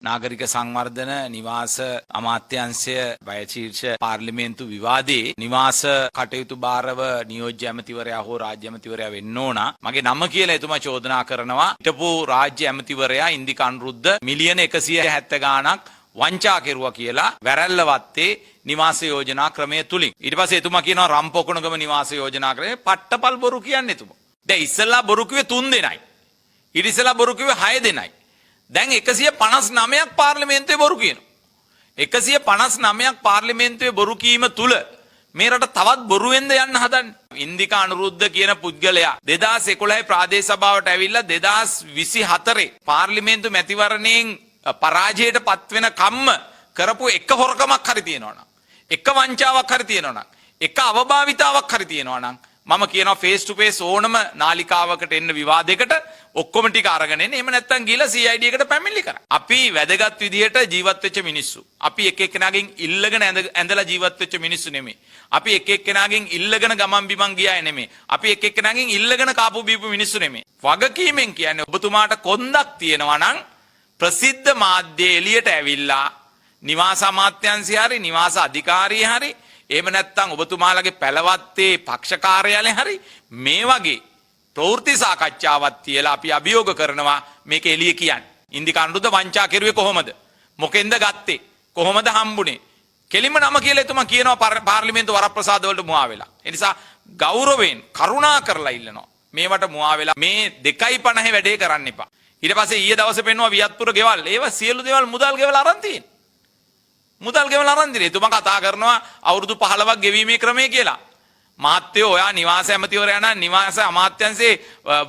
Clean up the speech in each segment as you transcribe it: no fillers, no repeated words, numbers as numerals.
නාගරික සංවර්ධන නිවාස අමාත්‍යංශය වයශීර්ෂ පාර්ලිමේන්තු විවාදයේ නිවාස කටයුතු භාරව නියෝජ්‍ය ඇමතිවරයා හෝ රාජ්‍ය ඇමතිවරයා වෙන්න ඕන. මගේ නම කියලා එතුමා චෝදනා කරනවා. හිටපු රාජ්‍ය ඇමතිවරයා ඉන්දික අනුරුද්ධ මිලියන 170 ගාණක් වංචා කෙරුවා කියලා වැරැල්ල වත්තේ නිවාස යෝජනා ක්‍රමය තුලින්. ඊට පස්සේ එතුමා කියනවා රම්පොකුණගම නිවාස යෝජනා ක්‍රමය පට්ටපල් බොරු කියන්නේ එතුමා. දැන් ඉස්සෙල්ලා බොරු කිව්වේ 3 දෙනයි. ඊට ඉස්සෙල්ලා බොරු කිව්වේ 6 දෙනයි. දැන් 159ක් පාර්ලිමේන්තුවේ බොරු කියනවා. 159ක් පාර්ලිමේන්තුවේ බොරු කීම තුල මේ රට තවත් බොරුවෙන්ද යන්න හදන්නේ. ඉන්දික අනුරුද්ධ කියන පුද්ගලයා 2011 ප්‍රාදේශ සභාවට ඇවිල්ලා 2024 පාර්ලිමේන්තු මැතිවරණයෙන් පරාජයට පත්වෙන කම්ම කරපු එක හොරකමක් හරි තියෙනවා නම්, එක වංචාවක් හරි තියෙනවා නම්, එක අවභාවිතාවක් හරි තියෙනවා නම්, මම කියනවා ෆේස් ටු ෆේස් ඕනම නාලිකාවකට එන්න විවාදයකට ඔක්කොම ටික අරගෙන එන්න. එහෙම නැත්නම් ගිහලා CID එකට පැමිණිලි කරන්න. අපි වැදගත් විදිහට ජීවත් වෙච්ච මිනිස්සු. අපි එක එක්කෙනාගෙන් ඉල්ලගෙන ඇඳලා ජීවත් වෙච්ච මිනිස්සු නෙමෙයි. අපි එක එක්කෙනාගෙන් ඉල්ලගෙන ගමන් බිමන් ගියා නෙමෙයි. අපි එක එක්කෙනාගෙන් ඉල්ලගෙන කාපු බීපු මිනිස්සු නෙමෙයි. වගකීමෙන් කියන්නේ ඔබතුමාට කොන්දක් තියෙනවා නම් ප්‍රසිද්ධ මාධ්‍ය එළියට ඇවිල්ලා නිවාස අමාත්‍යංශය හරි නිවාස අධිකාරිය හරි එහෙම නැත්නම් ඔබතුමාලගේ පැලවත්තේ පක්ෂ කාර්යාලය හරි මේ වගේ ප්‍රවෘත්ති සාකච්ඡාවක් තියලා අපි අභියෝග කරනවා මේක එළිය කියන්න. ඉන්දික අනුරුද්ධ වංචා කෙරුවේ කොහොමද? මොකෙන්ද ගත්තේ? කොහොමද හම්බුනේ? කෙලින්ම නම කියලා එතුමා කියනවා පාර්ලිමේන්තු වරප්‍රසාද වලට මුවා වෙලා. ඒ නිසා ගෞරවයෙන් කරුණා කරලා ඉල්ලනවා. මේවට මුවා වෙලා මේ 2.50 වැඩේ කරන්න එපා. ඊට පස්සේ ඊයේ දවසේ පෙන්නුවා වියත්පුර ගෙවල්. ඒවා සියලු දේවල් මුදල් ගෙවලා අරන් තියෙන්නේ. මුදල් ගෙවලා අරන් තියෙන්නේ. එතුමා කතා කරනවා අවුරුදු 15ක් ගෙවීමේ ක්‍රමය කියලා. මහත්තයෝ, ඔයා නිවාස ඇමතිවරයා නම් නිවාස අමාත්‍යංශේ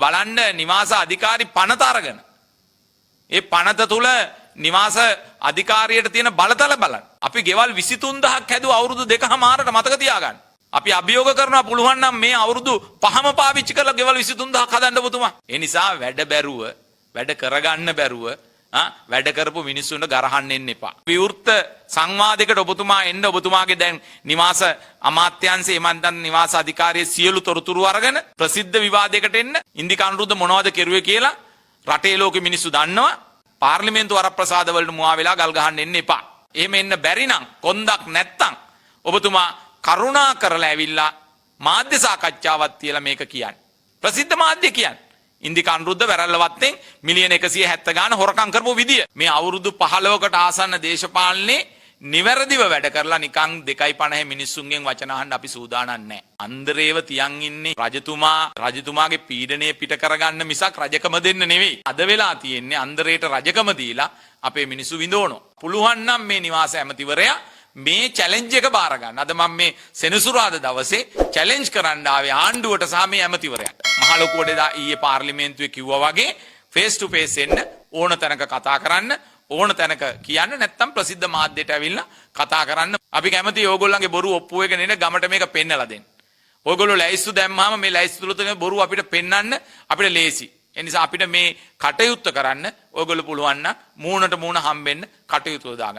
බලන්න නිවාස අධිකාරි පනත අරගෙන. ඒ පනත තුල නිවාස අධිකාරියට තියෙන බලතල බලන්න. අපි ගෙවල් 23,000ක් හැදුවා අවුරුදු දෙකහමාරට, මතක තියාගන්න. අපි අභියෝග කරනවා පුළුවන් නම් මේ අවුරුදු 5ම පාවිච්චි කරලා ගෙවල් 23,000ක් හදන්න ඔබතුමා. ඒ නිසා වැඩ බැරුව, වැඩ කරගන්න බැරුව, වැඩ කරපු මිනිස්සුන්ට ගරහන්න එන්න එපා. විවෘත සංවාදයකට ඔබතුමා එන්න. ඔබතුමාගේ දැන් නිවාස අමාත්‍යාංශයේ එහෙම නැත්නම් නිවාස අධිකාරියේ සියලු තොරතුරු අරගෙන ප්‍රසිද්ධ විවාදයකට එන්න. ඉන්දික අනුරුද්ධ මොනවද කෙරුවේ කියලා රටේ ලෝකෙ මිනිස්සු දන්නවා. පාර්ලිමේන්තු වරප්‍රසාද වලට මුවා වෙලා ගල් ගහන්න එන්න එපා. එහෙම එන්න බැරි නම්, කොන්දක් නැත්තම්, ඔබතුමා කරුණා කරලා ඇවිල්ලා මාධ්‍ය සාකච්ඡාවක් තියලා මේක කියන්න. ප්‍රසිද්ධ මාධ්‍ය කියන්න. ඉන්දික අනුරුද්ධ වැරල්ල වත්තෙන් මිලියන 170 ගාන හොරකම් කරපු විදිය. මේ අවුරුදු 15කට ආසන්න දේශපාලනේ නිවැරදිව වැඩ කරලා නිකන් 2.50 මිනිස්සුන්ගෙන් වචන අහන්න අපි සූදානම් නැහැ. අන්දරේව තියන් ඉන්නේ රජතුමා රජතුමාගේ පීඩනය පිට කරගන්න මිසක් රජකම දෙන්න නෙවෙයි. අද වෙලා තියෙන්නේ අන්දරේට රජකම දීලා අපේ මිනිස්සු විඳවනවා. පුළුවන් නම් මේ නිවාස ඇමතිවරයා මේ චැලෙන්ජ් එක බාර ගන්න. අද මම මේ සෙනසුරාදා දවසේ චැලෙන්ජ් කරන්න ආවේ ආණ්ඩුවට සහ මේ ඇමතිවරයාට. මහ ලොකුවට එදා ඊයේ පාර්ලිමේන්තුවේ කිව්වා වගේ ෆේස් ටු ෆේස් එන්න, ඕන තැනක කතා කරන්න, ඕන තැනක කියන්න, නැත්තම් ප්‍රසිද්ධ මාධ්‍යයට ඇවිල්ලා කතා කරන්න. අපි කැමති ඕගොල්ලන්ගේ බොරු ඔප්පු වෙගෙන එන ගමට මේක පෙන්නලා දෙන්න. ඔයගොල්ලෝ ලැයිස්තු දැම්මාම මේ ලැයිස්තු තුල තියෙන බොරු අපිට පෙන්වන්න අපිට ලේසි. ඒ නිසා අපිට මේ කටයුත්ත කරන්න ඔයගොල්ලෝ පුළුවන් නම් මූණට මූණ හම්බෙන්න කටයුතු දාගන්න.